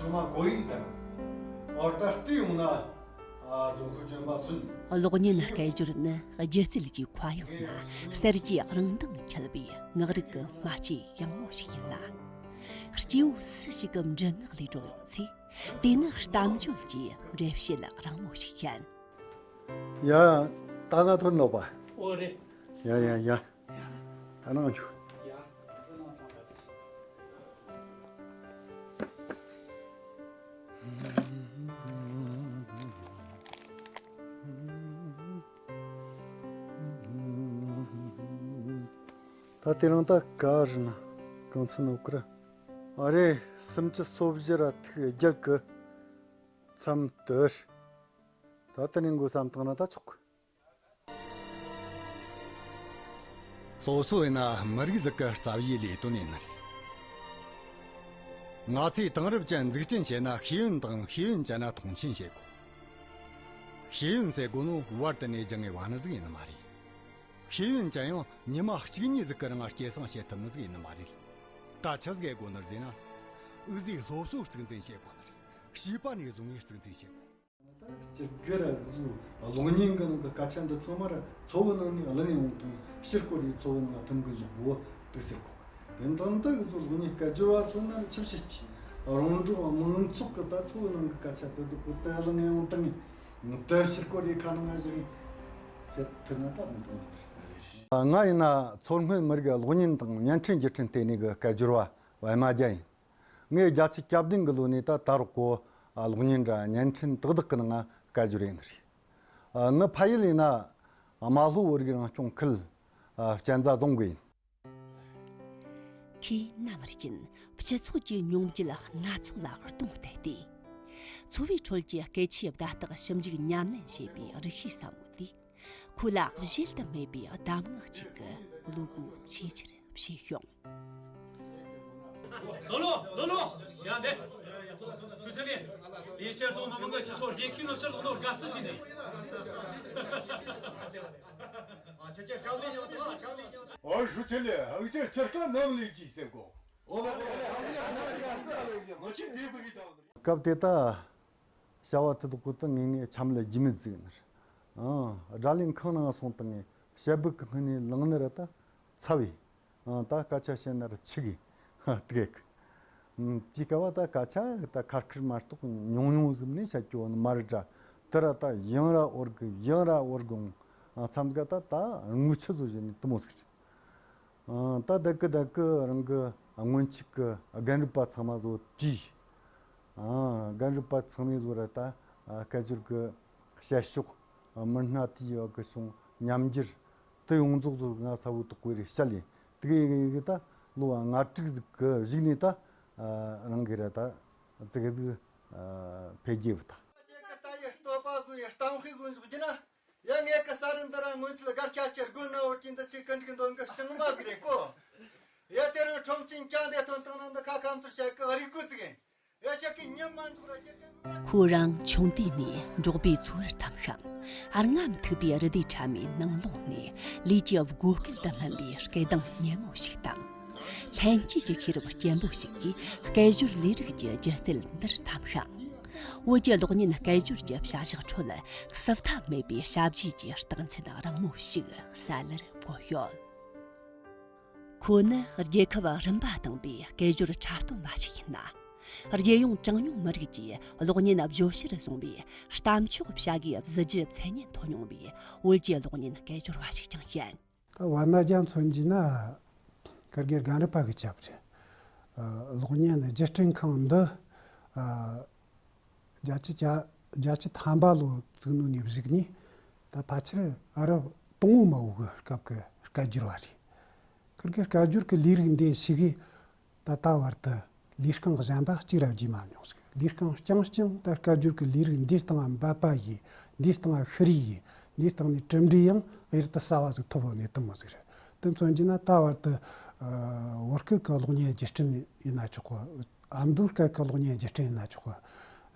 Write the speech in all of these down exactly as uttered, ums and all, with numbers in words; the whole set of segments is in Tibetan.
ཚང་མ་གོ་ཡིན་དང་། ཨོ་ད་ལྟ་ཡོང་ན། ཨ་རྫོང་ཁུལ་གཞན་པ་སུན། གློག་བརྙན་སྐད་སྦྱོར་ནི་སྒྱུ་རྩལ་གྱི་མཁའ་དབྱིངས་ན་གསར་བརྗེའི་རང་མདངས་ཁྱད་པའི་ངག་རིག་གི་སྨྲ་ལྕེ་ཡངས་མོ་ཞིག་ཡིན་ལ། སྐྱེ་བོ་སུ་ཞིག་གི་མགྲིན་ངག་ལས་གྲོལ་ཡོང་ཚེ། དེ་ནི་གཏམ་བརྗོད་ཀྱི་འགྲེལ་བཤད་རིང་མོ་ཞིག་ཡིན། ཡ། ད་ང་ཐོན་ནོ་པ། ཨོ་རེད། ཡ་ཡ་ཡ། ད་ནང་ཆུ། ཡ། ད་དེ་རིང་ད་ག་རེ་ན་གང་ཚོད་ནོ་ཀི་ར། ཨ་རེ། སུམ་ཅུ་སོ་བཞི་ར་ཐིག་བརྒྱད་ཀི་མཚམས་དུ། ད་དེ་ནས་འགོ་བསམ་བཏང་ན་ད་ཆོག་གི། སློབ་གསོ་ཡིན་ན་མི་རིགས་ཟིག་གི་རྩ་བའི་ལས་དོན་ཡིན་ནི་རེད། ང་ཚོས་དེང་རབས་ཅན་འཛུགས་སྐྲུན་བྱེད་ན་ཤེས་ཡོན་དང་ཤེས་ཡོན་ཅན་ན་མཐོང་ཆེན་བྱེད་དགོས། ཤེས་ཡོན་ཟེར་དགོས་ནོ་བར་དུ་ནས་སྦྱང་ངེས་པ་ནི་ཟིག་ཡིན་ནི་མ་རེད། ཤེས་ཡོན་ཅན་ཡང་ཉི་མ་གཅིག་གཉིས་ཟིག་གི་རིང་སྐྱེད་སྲིང་བྱེད་ཐུབ་ནི་ཟིག་ཡིན་ནི་མ་རེད། ད་ཆི་ཟིག་ཡེད་དགོས་ནི་རེད་ཟེར་ན། འུ་ཟོས་སློབ་གསོ་གཙིགས་འཛིན་བྱེད་དགོས་ནི་རེད། བྱིས་པ་ནས་བཟུང་ངས་གཙིགས་འཛིན་བྱེད་དགོས། ད་སྤྱི་སྒེར་བཟོ་གློག་བརྙན་གྱི་ནང་གི་སྐད་ཆ་འདི་ཚང་མ་ར་འཚོ་བའི་ནང་ནས་བླངས་ཡོང་དང་ཕྱིར་སྐོར་རེ་འཚོ་བའི་ནང་ཐུམ་གི་འཇོག་དགོས་འདུག་ཟེར་གོ། དེ་དང་འདི་གི་བཟོ་གློག་བརྙན་སྐད་སྒྱུར་བ་ཚོ་ན་ཆི་བྱེད་ཀྱི། རོང་འབྲོག་མང་ཚོགས་ཀྱི་ད་འཚོ་བའི་ནང་གི་སྐད་ཆ་འདི་འདུག་གོ། དེ་བླངས་ཡོང་དང་དེ་ཕྱིར་སྐོར་རེ་ཁ་ནང་ང་ཞིག་ཟེར་ཐུབ་ན་ད་འདི་མི་འདུག་ང་ཡིན་ན་མཚོ་སྔོན་མི་རིགས་གློག་བརྙན་དང་བརྙན་འཕྲིན་སྒྱུར་སྐྲུན་ལྟེ་གནས་ཀྱི་སྐད་སྒྱུར་བ་པད་མ་རྒྱལ་ཡིན། ངས་བརྒྱད་ཅུ་གྱ་བདུན་གི་ལོ་ནས་ད་ད་རག་གོ་གློག་བརྙན་ར་བརྙན་འཕྲིན་ཏག་ཏག་གི་ནང་སྐད་སྒྱུར་ཡིན་རེད། ངི་ཕ་ཡུལ་ཡིན་ན་རྨ་ལྷོ་བོད་རིགས་རང་སྐྱོང་ཁུལ་གཅན་ཚ་རྫོང་གི་ཡིན། ཁོས་ནམ་རྒྱུན་སྤྱི་ཚོགས་ཀྱི་མྱོང་བརྒྱུད་སྣ་ཚོགས་ལ་སྟོང་བལྟས་ཏེ། འཚོ་བའི་ཁྲོད་ཀྱི་སྐད་ཆའི་བརྡ་རྟགས་ཞིབ་འཇུག་ཉམས་ལེན་བྱེད་པའི་རིག་ཤེས་ཟབ་མོ་དེས། ཁོ་ལ་གཞལ་དུ་མེད་པའི་གདམས་ངག་ཅིག་གི་བློ་སྒོ་ཆེས་ཆེར་ཕྱེས་བྱུང་། ལོ་ལོ། ལོ་ལོ། ཡ་འདི། ཆུ་ཆེ་ལེ། ལས་བྱེད་ཚོ་མི་མང་གི་ཆུ་ཚོད་རྗེས་ཁྱིམ་ལ་ཕྱིར་ལོག་ནོར་དགའ་བསུ་བྱས་ནས། ཨ་ཆུ་ཆེ་སྐབས་ལས་ཡང་དང་སྐབས་ལས་ཡང་། ཨོ་ཧྲུ་ཆེ་ལེ་ཨུ་ཆེ་ཆེར་ཀ་ནང་ལས་ཀྱིས་ཟེར་གོ། ཨོ་ལོ་ལོ། ང་ཆེ་དེ་བུ་གི་དང་། སྐབས་དེ་ད། བྱ་བ་དེ་དག་གོ་ད་ངེས་ངེས་འཆམ་ལ་རྒྱུས་མེད་ཟིག་ནི་རེད། ཨང་། སྒྲ་ལེན་ཁང་ནང་སོང་དང་ངས་བྱ་སྦུག་གི་སྔུན་ནས་ལངས་ནི་ར་ད་ཚ་བས། ཨང་། ད་སྐད་ཆ་བཤད་ན་ར་ཆི་གི་ཧ་དགེ་གི། ཅི་ག་བ་ད་སྐད་ཆ་ད་ཁར་ཁིར་མ་གཏོགས་ཉུང་ཉུང་ཟིག་ནས་བཤད་རྒྱུ་ནི་མ་རེད་དྲ། དེ་ར་ད་ཡང་ར་འོར་གི་ཡང་ར་འོར་གི་འོང་། ཨང་། མཚམས་ག་ད་ད་རྔུལ་ཆུ་བཟོ་བཞིན་ནི་དུ་མོ་ཟིག་རེད། ཨང་། ད་བདག་གི་བདག་གི་རང་གི་སྔོན་ཆད་གི་རྒན་རབས་པ་ཚང་མ་ཚོ་དྲིས། ཨང་། རྒན་རབས་པ་ཚང་མས་ཚོ་ར་ད་སྐད་སྒྱུར་གི་བཤད་ཕྱོགས་མི་སྣ་དེའི་བ་གི་བྱུང་ཉམས་འགྱུར་དེ་ཡོངས་རྫོགས་ཚོ་ང་ས་བོ་དོག་པོའི་རེ་བཤད་ལས་དེ་གི་ཡི་གེ་གི་ད་ལོ་ལྔ་དྲུག་ཟིག་གི་གཞུག་ནས་ད་རང་གི་ར་ད་ཙི་གེ་ཟིག་འཕེལ་རྒྱས་བུད་ད། ཁྱེད་ཀྱི་ད་ཡི་བསྟོད་པ་བཟོ་ཡི་གཏམ་དཔེ་བཟོ་འཇོག་རྒྱུ་ན། ཡ་ངེད་ཀྱི་ས་རུ་འདི་ར་སྔོན་ཆད་སྒར་ཆ་ཆེར་དགོན་ན་བོར་གྱིན་འདི་ཆེ་ཀི་འགྲིག་འདོན་གི་ཞིང་མ་ཟིག་རེད་གོ། ཡ་དེ་རིང་ཁྲོམ་ཆེན་ཅང་དེ་ཐོན་བཏང་ན་འདི་ཁ་ཁམ་ཚུར་བཤད་གི་རིག་གོ་ཟིག་ཡིན། ཡ་ཁྱེད་ཀྱི་ཉམས་མ་འཇོག་ར་ཁྱེད་ཀྱི་མ། ཁོ་རང་ཆུང་དུས་ནས་འབྲོག་པའི་ཚོར་འཐམ་ཤིང་། རྔམ་མཐུག་པའི་རི་དེའི་ཁྲ་མའི་ནང་ལོགས་ནས་ལུས་ཀྱི་བགོ་སྐལ་དུ་སྨིན་པའི་སྐད་གདངས་སྙན་མོ་ཞིག་དང་། ལྷན་སྐྱེས་ཀྱི་ཤེས་རབ་སྐྱེན་པོ་ཞིག་གིས་སྐད་སྦྱོར་ལས་རིགས་ཀྱི་སྒྱུ་རྩལ་འདིར་འཐམ་ཞིང་། བོད་ཀྱི་གློག་བརྙན་སྐད་སྦྱོར་གྱི་བྱ་གཞག་ཁྲོད་བསུབ་ཐབས་མེད་པའི་ཞབས་རྗེས་ཀྱི་རྟགས་མཚན་རིང་མོ་ཞིག་གསལ་ལེར་བཀོད་ཡོད། ཁོ་ནི་རྒྱལ་ཁབ་རིམ་པ་དང་པོའི་སྐད་སྦྱོར་འཁྲབ་སྟོན་པ་ཞིག་ཡིན་ལ། རྒྱལ་ཡོངས་གྲངས་ཉུང་མི་རིགས་ཀྱི་གློག་བརྙན་བརྗོད་གཞིར་བཟུང་བའི་གཏམ་ཕྱོགས་བྱ་དགའི་གཟི་བརྗིད་མཚན་སྙན་ཐོབ་མྱོང་བའི་བོད་ཀྱི་གློག་བརྙན་སྐད་སྦྱོར་བ་ཞིག་ཀྱང་ཡིན། ད་བར་མ་རྒྱ་མཚོན་གྱི་ན་ཁིར་གེ་རྒན་རབས་པ་གི་ཆབ་རེད། ཨ། གློག་བརྙན་སྒྱུར་སྐྲུན་ཁང་འདི། ཨ། བརྒྱད་ཅུ་གྱ་བརྒྱད་ཅུ་ཐམ་པ་ལོ་བཙུགས་ནོ་ནས་གཞུག་ནས་ད་ཕལ་ཆེར་ཨ་རབ་དང་པོ་མ་བོ་གི་སྐབས་ཀྱི་སྐད་སྒྱུར་བ་རེད། ཁིར་གི་སྐད་སྒྱུར་གི་ལས་རིགས་འདི་ཞིག་གིས་ད་ལྟ་བར་དུ་ལས་རྐང་གཞན་པ་གཅིག་ར་བརྗེས་མ་མྱོང་ཟིག་ལས་རྐང་རྐྱང་རྐྱང་ད་སྐད་སྒྱུར་གི་ལས་རིགས་འདིའི་སྟེང་འབད་པ་ཡིས། འདིའི་སྟེང་ཤི་རེས་ཡིས། འདིའི་སྟེང་ནས་གྲུབ་འབྲས་ཡང་གཡུར་དུ་ཟ་བ་ཟིག་ཐོབ་ཡོད་ནས་དུ་མོ་ཟིག་རེད། དེ་མཚོན་གྱི་ན་ད་བར་དུ་ཨ་བོད་སྐད་གི་གློག་བརྙན་སྒྱུར་སྐྲུན་ཡིན་ན་ཆོག་གི། ཨ་མདོའི་སྐད་ཀྱི་གློག་བརྙན་སྒྱུར་སྐྲུན་ཡིན་ན་ཆོག་གི།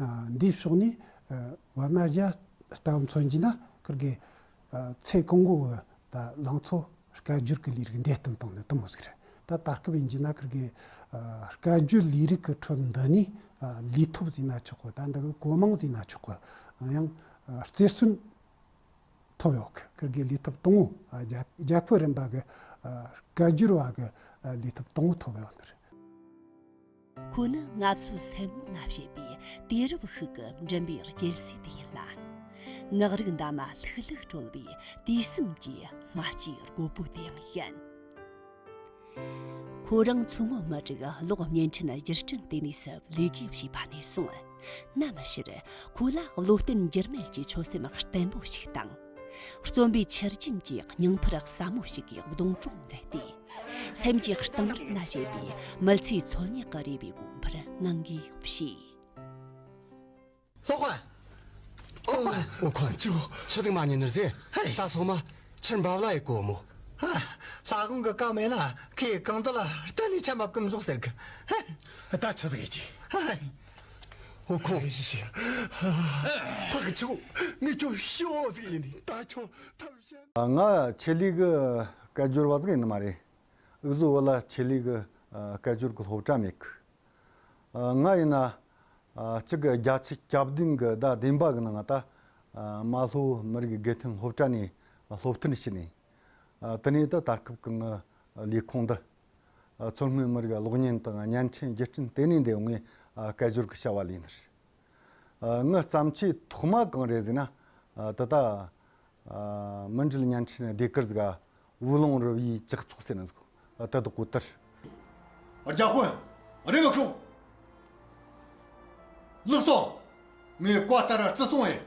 ཨ་འདིའི་ཕྱོགས་ནས་ཨ་བར་མ་རྒྱ་ལྟ་བུ་མཚོན་གྱི་ན་ཁིར་གི་ཨ་ཚེ་གང་བོ་གི་ད་ལང་ཚོ་སྐད་སྒྱུར་གི་ལས་རིགས་འདི་བསྟིམ་བཏང་ནི་དུ་མོ་ཟིག་རེད། ད་ད་སྐབས་ཡིན་གྱི་ན་ཁིར་གི་སྐད་བརྗོད་ལས་རིགས་ཀྱི་ཁྲོད་འདི་ནས་ལས་ཐོབ་ཟེར་ན་ཆོག་གི། ད་འདི་གི་གོ་མང་ཟེར་ན་ཆོག་གི། ཡང་རྩེར་སོན་ཐོབ་ཡོད་གི། ཁིར་གི་ལས་ཐོབ་དང་པོ་རྒྱལ་རྒྱལ་ཁབ་རིམ་པ་གི་སྐད་བརྗོད་པ་གི་ལས་ཐོབ་དང་པོ་ཐོབ་ཡོད་ནི་རེད། ཁོ་ནི་ང་ཚོའི་སེམས་ངོ་ལ་བྱེད་པའི་དུས་རབས་ཤིག་གི་མགྲིན་པའི་རྒྱལ་སྲས་དེ་ཡིན་ལ། ངག་རིག་འདབ་མ་ལྷུག་ལྷུག་དཀྲོལ་བའི་དུས་གསུམ་གྱི་སྨྲ་ལྕེའི་རྒོད་པོ་དེ་ཡང་ཡིན། ཁོ་རང་མཚོ་སྔོན་མི་རིགས་གློག་བརྙན་འཕྲིན་བརྒྱུད་འཕྲིན་ལྟེ་གནས་སུ་ལས་ཀ་བྱས་པ་ནས་བཟུང་། ནམ་ཞིག་ཁོ་ལ་བློ་བརྟན་འགྱུར་མེད་ཀྱི་ཆོད་སེམས་བརྟན་པོ་ཞིག་དང་། བརྩོན་པའི་ཆུ་རྒྱུན་གྱི་སྙིང་ཕུར་ཟབ་མོ་ཞིག་གིས་གདོང་གྲོགས་མཛད་དེ། སེམས་ཀྱི་གཏིང་རིམ་ན་བཞད་པའི་མི་ཚེའི་འཚོལ་སྙེག་གི་རེ་བའི་དགོན་པར་ངང་གིས་ཕྱིས། ལྷག་པ། ཨོ། ཨོ་ཁོ། ཅོ། ཆི་ཟིག་མ་ཉན་ནི་ཟེ། ཧེ། ད་སོང་མ་ཆར་འབབ་ལ་ཡི་གོ་མོ། ཧ། ས་གོང་གི་བཀའ་མེད་ན་ཁོས་གང་དུ་ལ་གཏན་ནས་ཆ་མ་བཀུམ་ཟོག་ཟེར་གི། ཧེ། ད་ཆི་ཟིག་ཡེ་ཅི། ཧེ། ཨོ་ཁོ། ཕག་ཆུ། ངས་ཁྱོད་ཤོག་ཟིག་ཡིན་ད་ཁྱོད་ཐབས་ཤེས། ང་ཆེད་ལས་གི་སྐད་སྦྱོར་བ་ཟིག་ཡིན་ནི་མ་རེད། འུ་ཟོ་བོད་ལ་ཆེད་ལས་གི་སྐད་སྦྱོར་གི་སློབ་གྲྭ་མེད་གི། ང་ཡིན་ན། གཅིག་གི་བརྒྱ་ཆ་གྱ་བདུན་གི་ཟླ་བདུན་པ་གི་ནང་ད་རྨ་ལྷོ་མི་རིགས་དགེ་ཐོན་སློབ་གྲྭ་ནས་སློབ་ཐོན་བྱས་ནས། དེ་ནས་ད་ད་སྐབས་ཀྱི་ང་ལས་ཁུངས་འདི། མཚོ་སྔོན་མི་རིགས་གློག་བརྙན་དང་བརྙན་འཕྲིན་བརྒྱུད་འཕྲིན་ལྟེ་གནས་འདི་ངས་སྐད་སྦྱོར་གྱི་བྱ་བ་ལས་ནི་རེད། ངའི་བརྩམས་ཆོས་ཐོག་མ་གང་རེད་ཟེར་ན། ད་ལྟ། མི་འགྲུལ་བརྙན་འཕྲིན་ཟློས་གར་ཟིག་ག་བུ་ལོང་རུ་བའི་ལྕགས་ཚོགས་ཟེར་ན་ཟིག་ད་དག་གོ་དར། རྒྱ་དཔོན། རེམ་མ་ཤོག་ལགས་སོ། ངས་བཀའ་ལྟར་བརྩི་སོང་ངས།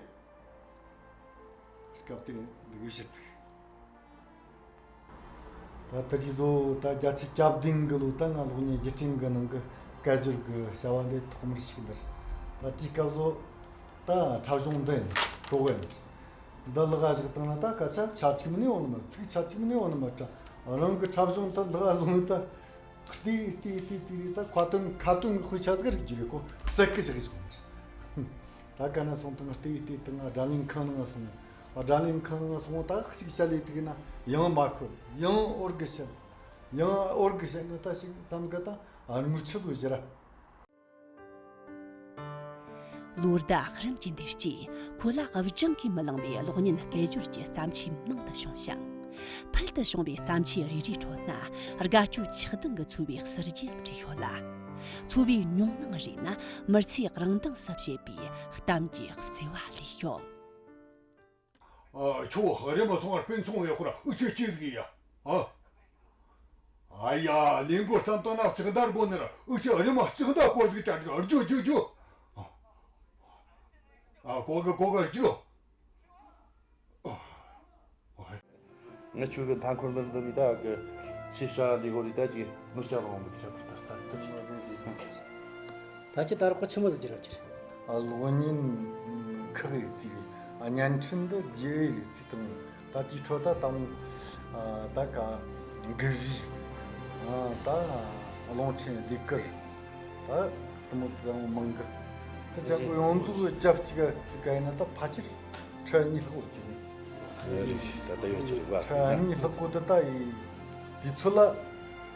སྐབས་དེ་འདི་གི་བཤད་ཚིག་ད་ལྟ་རིག་བཟོ་ད་བརྒྱ་ཆ་གྱ་བདུན་གི་ལོ་ད་ང་གློག་བརྙན་བརྒྱུད་འཕྲིན་གི་ནང་གི་སྐད་སྦྱོར་གི་བྱ་བ་འདི་ཐོག་མར་ཞུགས་འདིར། ད་དེའི་སྐབས་སུ་ད་འཁྲབ་གཞུང་འདི་ཡིན་གྲོགས་ཡིན། འདི་ལག་ག་བཞག་བཏང་ན་ད་སྐད་ཆ་ཆ་གཅིག་མིན་ནས་འོང་ནི་མ་རེད། ཚིག་ཆ་གཅིག་མིན་ནས་འོང་ནི་མ་རེད། རང་གི་འཁྲབ་གཞུང་ད་ལག་བཟུང་ནས་ད་བལྟས་བལྟས་བལྟས་བལྟས་རེད། ད་ཁ་ཏོན་ཁ་ཏོན་གི་དཔེ་ཆ་ཟིག་རིག་རྒྱུ་རེད་ཁོ་ཟེར་གི་བཞག་བཞག་ནི་རེད། ད་ག་ན་སོང་དང་བལྟས་བལྟས་དང་སྒྲ་ལེན་ཁང་ནང་སོང་། སྒྲ་ལེན་ཁང་ནང་སོང་ད་གཅིག་བཤད་ལས་དེ་གི་ན་ཡང་མ་ཤོད། ཡང་འོར་གི་བཤད། ཡང་འོར་གི་བཤད་ནི་ད་ཞིག་ཙམ་གི་ད་ཨ་མུ་ཆུ་ལུ་བཞི་ར། ལོ་ཟླ་རིམ་གྱིས་འདས་རྗེས་ཁོ་ལ་བགྲང་གིས་མི་ལང་བའི་གློག་བརྙན་སྐད་སྦྱོར་གྱི་བརྩམས་ཆོས་མང་དུ་བྱུང་ཞིང་། ཕུལ་དུ་བྱུང་བའི་བརྩམས་ཆོས་རེ་རེའི་ཁྲོད་ན་དགའ་སྐྱོ་ཆགས་སྡང་གི་ཚོར་བའི་གསར་བརྗེའམ་བྲིས་ཡོད་ལ། ཚོར་བའི་མྱོང་སྣང་རེ་ན་མི་ཚེའི་རང་མདངས་སུ་བྱེད་པའི་གཏམ་གྱི་བརྩེ་བ་ལས་ཡོད། ཨ། ཁྱོད་རེམ་མ་སོང་བར་སྤུན་ཆུང་བའི་ཁོ་ར་འུ་ཆོས་ཅི་ཟིག་ཡ། ཨ། ཨ་ཡ། ལས་འགོ་བརྩམས་བཏང་ན་ལྕགས་མདའ་སྒོ་ནས་ར་འུ་ཆོས་རེམ་མ་ལྕགས་མདའ་སྐོར་ཟིག་དྲ་འགྲོ་རྒྱུ་རྒྱུ་རྒྱུ། ཨ། གོ་གི་གོ་གི་རྒྱུ། ཨ། ངས་ཁྱོད་ཀྱི་མཐའ་འཁོར་འདིར་འདི་ནི་ད་གི་ཆེ་ཤ་འདི་གོ་རི་ད་ཅིག་ནུ་སྐྱ་རོང་མི་ཁྱབ་ད་ད་ད་ཅིག་ད་ཁྱེད་ད་རོགས་ཆི་མོ་ཟིག་གྱི་རོགས་ཀྱི་རེད། ཨ། གློག་བརྙན་ཁག་ཡི་རྩིས་རེད། ཨ། བརྙན་འཕྲིན་འདི་རྒྱལ་ཡི་རྩིས་དང་ད་དེའི་ཁྲོད་ད་དང་ཨ་ད་ག་འགུལ་རིས། ཨ། ད་རླུང་འཕྲིན་ཟློས་གར། ད་དེ་མོ་དང་མང་གི་དེ་ཅག་གི་ཡོངས་རྫོགས་རྒྱབ་གཅིག་ག་ག་ཡིན་ན་ད་ཕལ་ཆེར། ཁྲི་གཉིས་ལྷག་གོ་གི་རེད། ད་ལྟ་ཡོད་ཀྱི་རེད་བ། ཁྲི་གཉིས་ལྷག་གོ་དེ་ད་ཡི་དུས་ཚོད་ལ་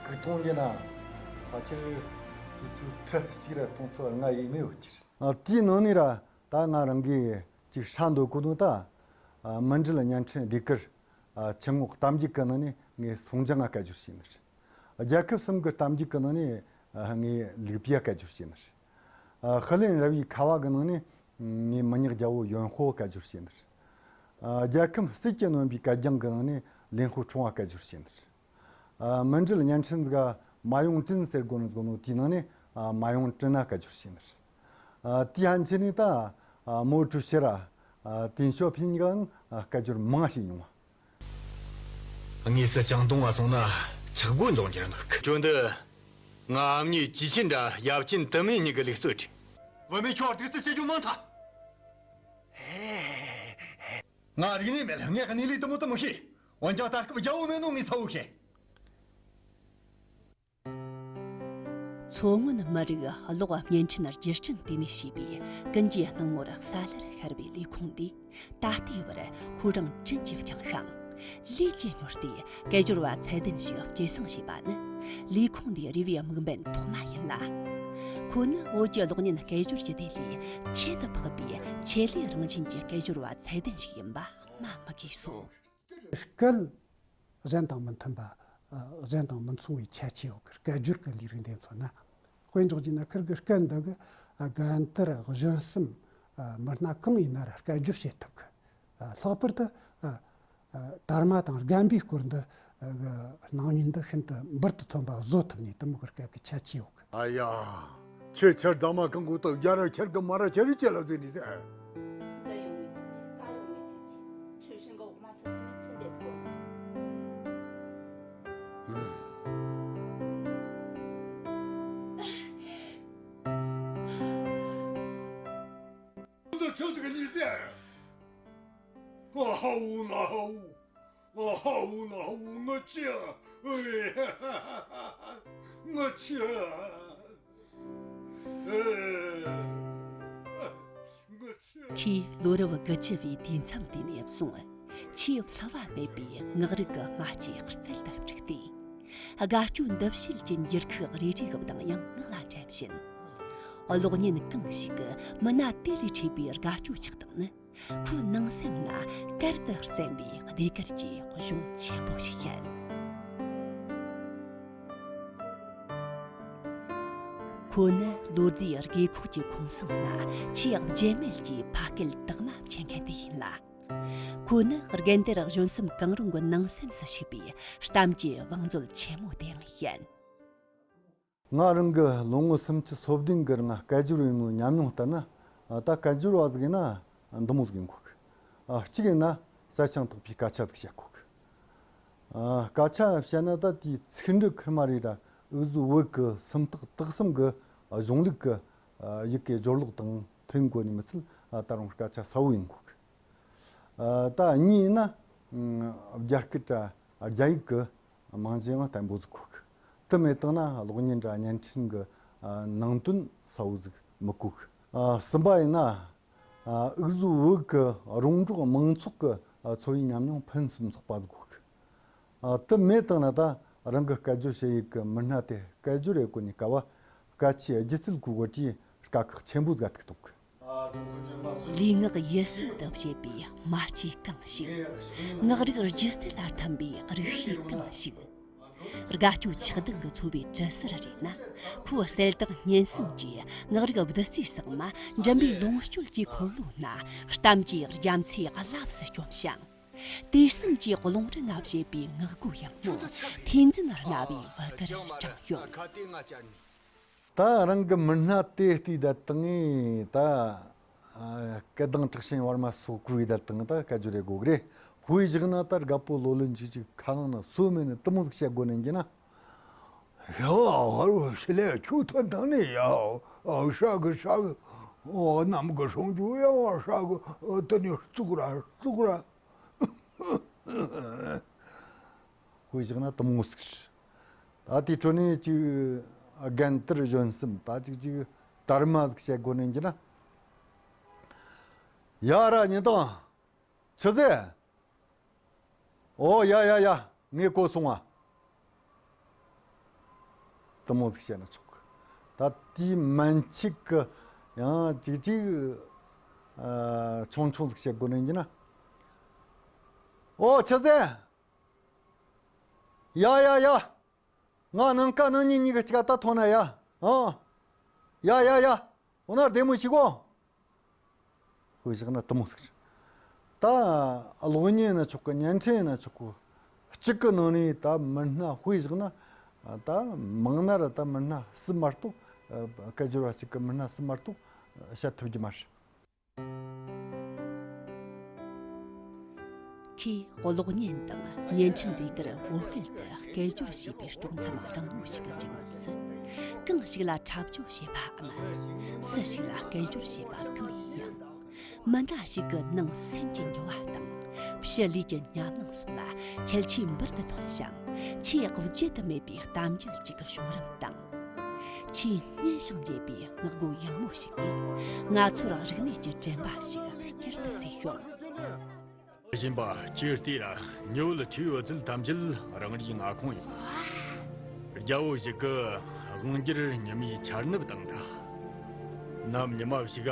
གི་གཏོང་རྒྱུ་ན་ཕལ་ཆེར་དུས་ཚོད་ཁྲི་གཅིག་ར་གཏོང་ཚོད་ལྔ་ཡས་མས་ཡོད་ཀྱི་རེད། ཨ། དེའི་ནང་ནས་ར་ད་ང་རང་གིས་ཅིག་ཧྲ་འདོད་གོ་ནོ་ད། ཨ། མི་འགྲུལ་བརྙན་འཕྲིན་ཟློས་གར། ཨ། ཆུ་ངོགས་གཏམ་རྒྱུད་ཀྱི་ནང་ནས་ངས་སོང་ཅང་ང་སྐད་སྦྱོར་བྱས་ནི་རེད། རྒྱལ་ཁབ་གསུམ་གྱི་གཏམ་རྒྱུད་ཀྱི་ནང་ནས་ངས་ལིག་པི་ཡ་སྐད་སྦྱོར་བྱས་ནི་རེད། ཨ། ཧི་ལན་ར་བའི་ཁ་བ་གི་ནང་ནས་ངས་མི་ཉག་རྒྱལ་པོ་ཡོན་ཧོ་སྐད་སྦྱོར་བྱས་ནི་རེད། ཨ། རྒྱལ་ཁམས་སྲིད་ཀྱིས་ནོན་པའི་གད་རྒྱངས་ཀྱི་ནང་ནས་ལེན་ཧོ་ཁྲུང་བ་སྐད་སྦྱོར་བྱས་ནི་རེད། ཨ། མི་འགྲུལ་བརྙན་འཕྲིན་ཟིག་ག་མ་ཡོང་ཀྲིན་ཟེར་གོ་ནི་གོ་ནོ་དེའི་ནང་ནས། ཨ། མ་ཡོང་ཀྲིན་ན་སྐད་སྦྱོར་བྱས་ནི་རེད། ཨ། དེའི་ཕན་ཆད་ནས་ད། ཨ། མོ་ཀྲུའུ་ཞི་ར། ཨ། ཏིན་ཞོ་ཕིན་གང་སྐད་སྦྱོར་མང་བྱས་མྱོང་བ། དངོས་སུ་ཅང་ཏུང་བ་སོང་ན་ཆག་སྒོ་འབྱུང་རྒྱུར་ངེས། ཁྱོད་འདི་ང་ཨ་མྱེས་ཅི་ཆིན་འདྲ་ཡབ་ཆེན་དུ་མའི་གཉིས་ཀྱི་ལུགས་སྲོལ་རེད། བུད་མེད་ཁྱོད་གདུག་རྩུབ་བྱེད་རྒྱུ་མང་ཐལ། ང་རིག་གནས་མེད། ངས་གནས་ལུགས་དུ་མོ་དུ་མོ་ཤེས། འོན་ཀྱང་ད་སྐབས་རྒྱལ་པོ་མེད་ནོ་ངས་ཚ་བོ་ཤེས། མཚོ་སྔོན་མི་རིགས་གློག་བརྙན་འཕྲིན་རྒྱུ་སྤྲིན་ལྟེ་གནས་ཞེས་པའི་ཀུན་གྱི་སྣང་ངོར་གསལ་ལེར་ཤར་བའི་ལས་ཁུངས་འདིས། ད་ལྟའི་བར་ཁོ་རང་དྲིན་གྱིས་བསྐྱངས་ཤིང་། ལས་ཀྱིས་མྱུར་ཏེ་སྐད་སྦྱོར་བ་ཚད་ལྡན་ཞིག་སྐྱེད་སྲིང་བྱས་པ་ནི་ ལས་ཁུངས་འདིའི་རེ་བའི་དམིགས་འབེན་ཐོག་མ་ཡིན་ལ། ཁོ་ནི་བོད་ཀྱི་གློག་བརྙན་སྐད་སྦྱོར་གྱི་སྡེ་ལས་ཁྱད་དུ་འཕགས་པའི་ཆེད་ལས་རང་བཞིན་གྱི་སྐད་སྦྱོར་བ་ཚད་ལྡན་ཞིག་ཡིན་པ་སྨྲ་མི་དགོས་སོ། སྐད་གཞན་དང་མི་མཐུན་པ། ཨ། གཞན་དང་མི་མཚུངས་པའི་ཁྱད་ཆོས་ཡོད་གི། སྐད་སྦྱོར་གི་ལས་རིགས་འདི་ཚོ་ན། དཔེ་འཇོག་རྒྱུ་ན་ཁིར་གི་སྐད་འདི་གི། ཨ། རྒན་དར་གཞོན་གསུམ། ཨ། མི་སྣ་གང་ཡིན་ན་ར་སྐད་སྦྱོར་བྱེད་ཐུབ་གི། ཨ། ལྷག་པར་དུ། ཨ། ཨ། དར་མ་དང་རྒན་པའི་སྐོར་འདི། ཨ། གི་སྣང་བརྙན་འདི་ཤིན་ཏུ་འབུར་དུ་ཐོན་པ་བཟོ་ཐུབ་ནི་དེ་མོ་གི་སྐད་གི་ཁྱད་ཆོས་ཡོད་གི། ཨ་ཡ། ཁྱེད་ཁྱེར་རྫ་མ་གང་གོ་ཏོ་རྒྱ་ར་ཁྱེར་གི་མ་ར་ཁྱེར་རི་ཁྱེར་ལ་བཟོས་ནི་ཟེར། འདི་ཡོང་ངེས་ཅི་ཅི། ཀ་ཡོང་ངེས་ཅི་ཅི། ཧྲི་ཧྲི་གི་འོ་མ་ཚ་ཐ་མི་ཚེ་འདས་ཐོག་འདི་ཚོད་གི་ནི་ཟེར། ཨ་ཧ་འུ་ན་ཧ་འུ། ཨ་ཧ་འུ་ན་ཧ་འུ་ང་ཅི། ང་ཅི། ཨེ། ང་ཅི། ཁོས་ལོ་རབས་དགུ་བཅུ་བའི་དུས་མཚམས་དེ་ནས་བཟུང་། ཆེས་བསླུ་བ་མེད་པའི་ངག་རིག་གི་སྨྲ་ལྕེ་རྩལ་དུ་སྤྲུགས་ཏེ། དགའ་སྐྱོ་འདུ་བྱེད་ཀྱི་འགྱུར་ཁུག་རེ་རེ་གི་བརྡ་ཡང་ངག་ལ་འདྲེན་བཞིན། གློག་བརྙན་གང་ཞིག་གི་མི་སྣ་དེ་ལས་འཕྲོས་པའི་དགའ་སྐྱོ་ཆགས་སྟངས་ནི། ཁོའི་ནང་སེམས་ན་གར་དུ་བརྩམས་པའི་ཟློས་གར་གྱི་གཞུང་ཆེན་པོ་ཞིག་ཡིན། ཁོ་ནི་ལོ་ཟླའི་རྒས་འཁོགས་ཀྱི་ཁོངས་ནང་ཆེས་བརྗེད་མེད་ཀྱི་ཕ་སྐད་དག་མ་འཁྱེར་མཁན་དེ་ཡིན་ལ། ཁོ་ནི་རྒན་དར་གཞོན་གསུམ་གང་རུང་གི་ནང་སེམས་སུ་ཞུགས་པའི་གཏམ་གྱི་བང་མཛོད་ཆེན་མོ་དེ་ཡང་ཡིན། ང་རང་གི་ལོ་ངོ་སུམ་ཅུ་སོ་བདུན་གི་རིང་སྐད་སྦྱོར་ཡིན་ནོ་ཉམས་མྱོང་ལྟར་ན། ད་སྐད་སྦྱོར་བ་ཟིག་ཡིན་ན་འདི་མོ་ཟིག་ཡིན་དགོས་གི། གཅིག་ཡིན་ན་གསལ་ཤིང་དག་པའི་སྐད་ཆ་ཟིག་བཤད་དགོས་གི། སྐད་ཆ་བཤད་ན་ད་དེའི་ཚིག་འབྲུ་ཁེར་མ་རེ་ར་འུ་ཟོ་བོད་གི་སུམ་རྟགས་དག་གསུམ་གི་གཞུང་ལུགས་གི་ཡི་གེ་སྦྱོར་ཀློག་དང་མཐུན་དགོས་ནི་མི་ཚད། ད་རུང་སྐད་ཆ་གསལ་བོ་ཡིན་དགོས་གི། ཨ། ད་གཉིས་ཡིན་ན། ཨ། རྒྱ་སྐད་དྲ་རྒྱ་ཡིག་གི་རྨང་གཞི་ཡང་བརྟན་པོ་ཟིག་དགོས་གི། དེ་མེད་བཏང་ན་གློག་བརྙན་དྲ་བརྙན་འཕྲིན་གི། ཨ། ནང་དོན་གསལ་བོ་ཟིག་མི་གོ་གི། ཨ། གསུམ་པ་ཡིན་ན། ཨ། འུ་ཟོ་བོད་གི་རོང་འབྲོག་མང་ཚོགས་གི། ཨ། འཚོ་བའི་ཉམས་མྱོང་ཕུན་སུམ་ཚོགས་པ་ཟིག་དགོས་གི། ཨ། དེ་མེད་བཏང་ན་ད་རང་གི་སྐད་སྦྱོར་བྱེད་ཡུལ་གི་མི་སྣ་དེ་སྐད་སྦྱོར་ཡེད་གོ་ནི་སྐབས་སྐད་ཆའི་སྒྱུ་རྩལ་གོ་དགོས་དུས་དཀའ་ཁག་ཆེན་པོ་ཟིག་ཐུག་ཐུབ་གི། ལུས་ངག་ཡིད་གསུམ་དུ་བྱེད་པའི་སྨྲ་ལྕེ་གང་ཞིག་ངག་རིག་སྒྱུ་རྩལ་ལ་འཐམ་པའི་རིག་ཤེས་གང་ཞིག་དགའ་སྐྱོ་ཆགས་སྡང་གི་ཚོར་བའི་གྲི་ཟུར་རེད་ན། ཁོའི་གསལ་དག་སྙན་སེམས་ཀྱིས་ངག་རིག་བདུད་རྩིའི་ཟེགས་མ་མགྲིན་པའི་ལོངས་སྤྱོད་ཀྱི་འཁོར་ལོ་ན་གཏམ་གྱི་རྒྱ་མཚོའི་རླབས་སུ་བསྐྱོམས་ཤིང་། དུས་གསུམ་གྱི་རླུང་རི་ན་བཞད་པའི་ངག་སྒོ་ཡངས་མོ་ཐོས་འཛིན་སྣ་བའི་བུ་གར་དྲངས་ཡོད། ད་རང་གི་མི་སྣ་དེ་བལྟས་བསྡད་བཏང་ངས་ད། ཨ། སྐད་གདངས་དྲག་ཞན་བར་མ་སོགས་གོ་བསྡད་བཏང་། ད་སྐད་སྦྱོར་ཡེད་དགོས་གི་རེད། དཔེ་བཞག་ན་ད་རྒད་པོ་ལོ་ལོན་ཅིག་ཅིག་ཁ་ནང་ན་སོ་མེད་ནི་དེ་མོ་ཟིག་བཤད་དགོས་ནི་ཡིན་ན། ཡ། ཧར་བ་ཤི་ལེ་ཁྱོད་ཐོན་དང་ནི་ཡ། ཨ། ཧྲ་གི་ཧྲ་གི། ཨོ། གནམ་གི་སྲུང་སྐྱོབ་ཡ། ཧྲ་གི། ཨོ། དེ་ནི་བཙུགས་ར་བཙུགས་ར། དཔེ་བཞག་ན་དེ་མོ་ཟིག་རེད། ད་དེའི་ཁྲོད་ནས་ཅིག་རྒན་དར་གཞོན་གསུམ། ད་ཅིག་ཅིག་དར་མ་ཟིག་བཤད་དགོས་ནི་ཡིན་ན། ཡ་ར་ཉི་དང་། ཆི་ཟེར། ཨོ་ཡ་ཡ་ཡ། ངས་གོ་སོང་ང་། དེ་མོ་ཟིག་བཤད་ན་ཆོག་གི། ད་དེའི་མན་ཆད་གི་ཡང་ཅིག་ཅིག་ཨ། ཆུང་ཆུང་ཟིག་བཤད་དགོས་ནི་ཡིན་ན། ཨོ་ཆི་ཟེར། ཡ་ཡ་ཡ། ང་ནངས་ཀ་ནངས་ཉིན་གཉིས་ཀྱི་གཅིག་ད་ཐོན་ན་ཡ། ཨང་། ཡ་ཡ་ཡ། འོ་ན་བདེ་མོ་ཞིག་གོ། དཔེ་བཞག་ན་དེ་མོ་ཟིག་རེད། ད་གློག་བརྙན་ཡིན་ན་ཆོག་གི། བརྙན་འཕྲིན་ཡིན་ན་ཆོག་གི། གཅིག་གི་ནང་ནས་ད་མི་སྣ་དཔེ་བཞག་ན། ད་མང་ན་ར་ད་མི་སྣ་གསུམ་མ་གཏོགས། སྐད་སྦྱོར་བ་གཅིག་གི་མི་སྣ་གསུམ་མ་གཏོགས་བཤད་ཐུབ་རྒྱུ་མ་རེད། ཁོས་གློག་བརྙན་དང་བརྙན་འཕྲིན་ཟློས་གར་བོད་སྐད་དུ་སྐད་སྦྱོར་བྱས་པའི་དཀྲོག་མཚམས་རིང་མོ་ཞིག་གི་རྗེས་མ་སུ་གང་ཞིག་ལ་འཁྲབ་སྦྱོར་བྱེད་པའམ། སུ་ཞིག་ལ་སྐད་སྦྱོར་བྱེད་པ་གང་ཡིན་ཡང་། མི་སྣ་ཞིག་གི་ནང་སེམས་ཀྱི་འགྱུར་བ་དང་། ཕྱི་ལུས་ཀྱི་ཉམས་སྣང་སོགས་ལ་ཁྱད་ཆོས་འབུར་དུ་ཐོན་ཞིང་། ཆེས་བརྗེད་དུ་མེད་པའི་གཏམ་རྒྱུད་ཅིག་གི་བྱུང་རིམ་དང་། ཆེས་སྙན་ཞིང་འཇེབས་པའི་ངག་སྒོ་ཡངས་མོ་ཞིག་གིས་ང་ཚོར་རིག་གནས་ཀྱི་དྲན་པ་ཞིག་བསྐྱར་དུ་གསོས་ཤོག། སྦྱིན་པ་ཁྱེད་བལྟས་ར། ཉི་འོད་ཁྲིའི་འོད་ཟེར་ཐམས་ཅད་རང་རིག་མངའ་ཁོངས་ཡིན། རྒྱལ་པོ་ཞིག་གིས་དབང་སྒྱུར་ཉི་མའི་འཆར་ནུབ་བཏང་འདྲ། ནམ་ཉི་མ་ཞིག་ག་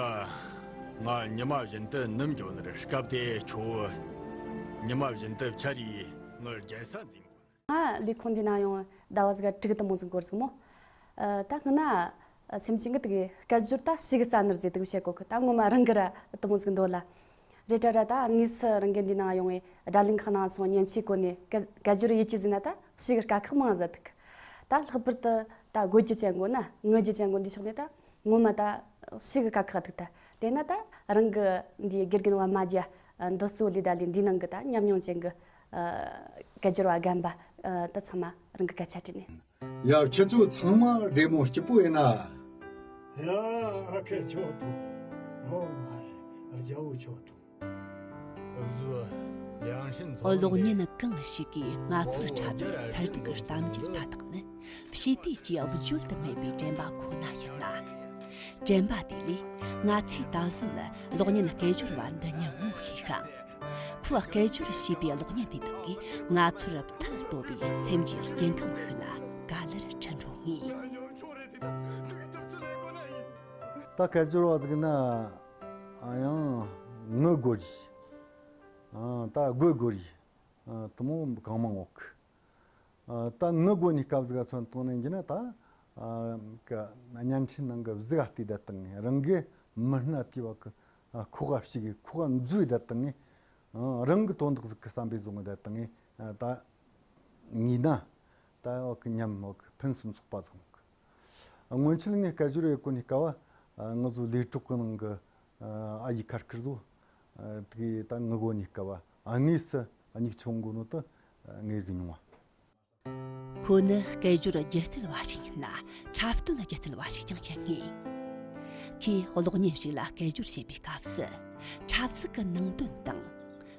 ང་ཉི་མ་བཞིན་དུ་ནུབ་འགྱོ་ནི་རེད། སྐབས་དེ་ཁྱོད་ཉི་མ་བཞིན་དུ་འཆར་རེ་ངའི་རྒྱལ་ས་འཛིན་དགོས། ང་ལས་ཁུངས་འདི་ན་ཡོང་ཟླ་བ་ཟིག་ག་དྲུག་དེ་མོ་ཟིག་འགོར་ཟིག་མོ། ཨ། ད་སྔ་ན་སེམས་ཅན་གི་དེ་གི་སྐད་སྦྱོར་ད་ཞེ་གི་རྩ་ནོར་ཟིག་དེ་གི་བཤད་གོ་གི། ད་ངོ་མ་རང་གི་ར་དེ་མོ་ཟིག་འདོད་ལ། རེད་དྲ་ར། ད་དངོས་སུ་རང་གི་འདི་ན་ཡོང་བའི་སྒྲ་གླེང་ཁང་ནང་སོང་མཉེན་ཆས་གོན་ནས་སྐད་སྐད་སྦྱོར་ཡེད་རྒྱུ་ཟེར་ན་ད་ཞེ་གི་དཀའ་ཁག་མང་ཟིག་འདུག། ད་ལྷག་པར་དུ་ད་དགོད་རྒྱུ་ཅན་གོ་ན་ངུ་རྒྱུ་ཅན་གོ་འདི་ཕྱོགས་ནས་ད་ངོ་མ་ད་ཞེ་གི་དཀའ་ཁག་འདུག། ད་དེ་ན་ད་རང་གི་འདི་དགེ་རྒན་པད་མ་རྒྱལ་འདི་གཙོ་ལས་ད་ལས་འདི་ནང་གི་ད་ཉམས་མྱོང་ཅན་གི་སྐད་སྦྱོར་བ་རྒན་པ་ད་ཚང་མ་རང་གི་སྐད་ཆ་དྲིས་ནས། ཡ། ཁྱེད་ཚོ་ཚང་མ་བདེ་མོ་སྐྱིད་པོ་ཡིན་ན། ཡ། ཨ་ཁུ་ཁྱོད་དང་། ཨོ་མ་རེད། རྒྱལ་པོ་ཁྱོད་དང་། གློག་བརྙན་གང་ཞིག་གིས་ང་ཚོར་འཁྲབ་པའི་མཚར་སྡུག་གི་གཏམ་རྒྱུད་མཐའ་དག་ནི། ཕྱི་དུས་ཀྱི་བརྗོད་དུ་མེད་པའི་དྲན་པ་ཁོ་ན་ཡིན་ལ། དྲན་པ་དེ་ལས་ང་ཚོས་ད་གཟོད་གློག་བརྙན་སྐད་སྦྱོར་བ་འདི་ཉིད་ངོ་ཤེས་ཤིང་། ཁོས་སྐད་སྦྱོར་བྱས་པའི་གློག་བརྙན་དེ་དག་གིས་ང་ཚོར་མཐིལ་གཏོད་པའི་སེམས་ཀྱི་སྐྱེ་ཁམས་ཤིག་ལ་ག་ལེར་འཁྲིད་འགྲོ་ངེས། ད་སྐད་སྦྱོར་བ་ཟིག་ན་ཡང་ངུ་དགོས་རེད། ད་དགོད་དགོས་རེད། དེ་མོ་གང་མང་ཡོད་གི། ཨ། ད་ངུ་དགོས་ནི་སྐབས་ཟིག་ག་མཚོན་བཏང་ནས་ཡིན་ན་ད། ཨ། ཀ་བརྙན་འཕྲིན་ནང་གི་གཟུགས་ཨ་བལྟས་བསྡད་བཏང་ངས། རང་གི་མི་སྣ་དེ་བ་གི་ཨ་ཁོག་ག་ཞིག་གི་ཁོག་ག་འཛུལ་བསྡད་བཏང་ངས། ཨ། རང་གི་དོན་དག་ཟིག་གི་བསམ་པའི་བཟོ་ངེས་བསྡད་བཏང་ངས། ཨ། ད་ངེས་ན་ད་བ་གི་ཉམས་བ་གི་ཕུན་སུམ་ཚོགས་པ་ཟིག་ཡོང་གི། ཨ། སྔོན་ཆད་ངས་སྐད་སྦྱོར་ཡེད་གོ་ནི་སྐབས་བ། ཨ། ང་ཚོ་ལས་གྲོགས་གི་ནང་གི་ཨ་ཡི་ཁར་ཁར་བཟོ། ཨ། དེ་གི་ད་ངུ་དགོས་ནི་སྐབས་བ། ཨ། དངོས་སུ་མྱིག་ཆུ་འོང་གོ་ནོ་ད་ངེས་གི་མྱོང་བ། ཁོ་ནི་སྐད་སྦྱོར་སྒྱུ་རྩལ་བ་ཞིག་ཡིན་ལ། འཁྲབ་སྟོན་སྒྱུ་རྩལ་བ་ཞིག་ཀྱང་ཡིན་ངེས། ཁོས་གློག་བརྙན་ཞིག་ལ་སྐད་སྦྱོར་བྱེད་པའི་སྐབས་སུ། འཁྲབ་ཚིག་གི་ནང་དོན་དང་།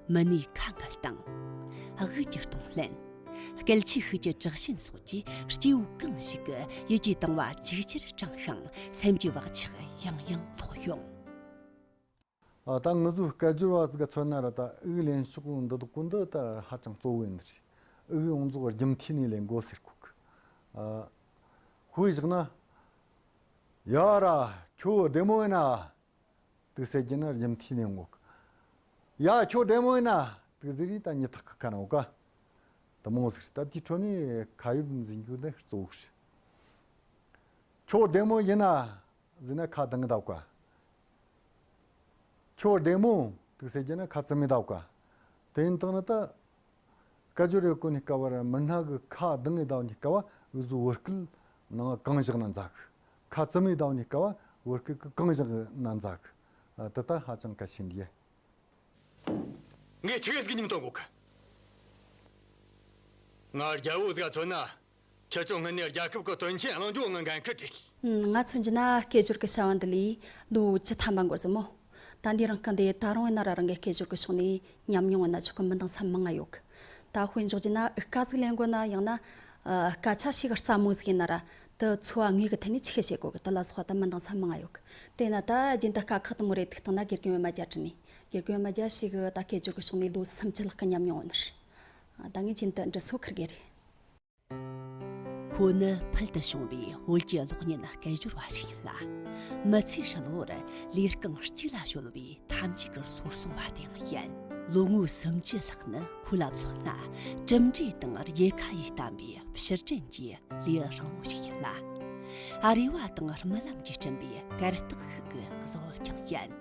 མི་སྣའི་ཁ་འགུལ་དང་། དབུགས་ཀྱི་གཏོང་ལེན། སྐད་ཆའི་ཤུགས་ཀྱི་དྲག་ཞན་སོགས་ཀྱིས་སྐྱེ་བོ་གང་ཞིག་གི་ཡིད་ཀྱི་དང་བ་ཇེ་ཆེར་དྲངས་ཤིང་། སེམས་ཀྱི་བག་ཆགས་ཡང་ཡང་ལྷོག་ཡོང་། ཨ། ད་ང་ཚོའི་སྐད་སྦྱོར་བ་ཟིག་ག་མཚོན་ན་ར། ད་དབུགས་ལེན་ཕྱོགས་འདི་དག་གོ་འདི་ད་ཧ་ཅང་གཙོ་བོ་ཡིན་ནི་རེད། དབུགས་ཡོངས་རྫོགས་རྒྱུན་མཐུད་ནས་ལེན་དགོས་ཟེར་གོ་གི། ཨ། དཔེ་བཞག་ན། ཡ་ར། ཁྱོད་བདེ་མོ་ཡིན་ན། དེ་ཟེར་རྒྱུ་ན་རྒྱུན་མཐུད་ནས་ཡོང་གོ་གི། ཡ། ཁྱོད་བདེ་མོ་ཡིན་ན། དེ་ཟེར་རེ་ད་མྱི་ཐག་གི་ཁ་ན་ཡོང་ག། དེ་མོ་ཟིག་རེད། ད་དེའི་ཁྲོད་ནས་ཁ་དབྱིབས་འཛིན་རྒྱུ་འདི་གཙོ་བོ་རེད། ཁྱོད་བདེ་མོ་ཡིན་ན། ཟེར་ན་ཁ་གདངས་གི་འདུག་ག། ཁྱོད་བདེ་མོ། དེ་ཟེར་རྒྱུ་ན་ཁ་བཙུམ་མི་འདུག་ག། དེ་ཡིན་དང་ན་ད། སྐད་སྦྱོར་ཡེད་གོ་ནི་སྐབས་བ་ར། མི་སྣ་གི་ཁ་གདངས་ངེས་བསྡད་ནི་སྐབས་བ་འུ་ཟོ་བོད་སྐད་ནང་གང་བཞག་ན་མཛའ་གི། ཁ་བཙུམ་ངེས་བསྡད་ནི་སྐབས་བ་བོད་སྐད་གི་གང་བཞག་ན་མཛའ་གི། ཨ། དེ་ད་ཧ་ཅང་གལ་ཆེན་རེད། ངས་ཆི་གེ་ཟིག་ཉིམ་གཏོང་གོ་གི། ང་རྒྱལ་པོ་ཟིག་མཚོན་ན། ཁྱེད་ཚོ་སྔུན་ནས་རྒྱལ་ཁབ་ཀྱི་དོན་ཆེན་གླེང་རྒྱུ་ངའི་འགན་ཁུར་བྲིས། ང་མཚོན་རྒྱུ་ན་སྐད་སྦྱོར་གྱི་བྱ་བ་འདི་ལས་ལོ་བཅུ་ཐམ་པ་འགོར་ཟིག་མོ། ད་འདི་རིང་གི་འདི་ད་རུང་ཡིན་ན་ར་རང་གི་སྐད་སྦྱོར་གྱི་ཕྱོགས་ནས་ཉམས་མྱོང་ཡིན་ན་ཆོག་གི། མི་འདང་ས་མང་ང་ཡོད་གི། ད་དཔེ་འཇོག་རྒྱུ་ན་ཨི་སྐད་ཟིག་ལེན་དགོས་ན། ཡང་ན་ཨ་སྐད་ཆ་ཞེ་གི་རྩ་མོ་ཟིག་ཡིན་ན་ར། དེ་ཚོ་བ་ངེས་གི་ཐད་ནས་ཆི་ཤེས་བྱེད་དགོས་གི། དེ་ལ་སོགས་ད་མི་འདང་ས་མང་ང་ཡོད་གི། དེ་ན་ད་རྒྱུན་དུ་དཀའ་ཁག་དེ་མོ་རེ་ཐུག་བཏང་ན་དགེ་རྒན་པད་མ་རྒྱལ་དྲིས་ནས། དགེ་རྒན་པད་མ་རྒྱལ་ཞེ་གི་ད་སྐད་སྦྱོར་གྱི་ཕྱོགས་ནས་ལོ་སུམ་ཅུ་ལྷག་གི་ཉམས་མྱོང་ཡོད་ནི་རེད། ད་ངས་རྒྱུན་དུ་འདྲི་སོ་ཁུར་གི་རེད། ཁོ་ནི་ཕུལ་དུ་བྱུང་བའི་བོད་ཀྱི་གློག་བརྙན་སྐད་སྦྱོར་བ་ཞིག་ཡིན་ལ། མི་ཚེའི་ཧྲིལ་བོར་ལས་རྐང་གཅིག་ལ་གཞོལ་བའི་ཐམས་ཅད་ཀྱི་སོར་གསུམ་པ་དེ་ཡང་ཡིན། ལོ་ངོ་སུམ་ཅུ་ལྷག་ནི་ཁོ་ལ་མཚོན་ན་གྲུབ་འབྲས་དང་རྒྱལ་ཁ་ཡིས་བསྟན་པའི་ཕྱིར་དྲན་གྱི་ལེའུ་རིང་མོ་ཞིག་ཡིན་ལ། རེ་བ་དང་རྨི་ལམ་གྱིས་བསྐྲུན་པའི་གར་སྟེགས་ཤིག་གི་བཟོ་བོ་ཀྱང་ཡིན།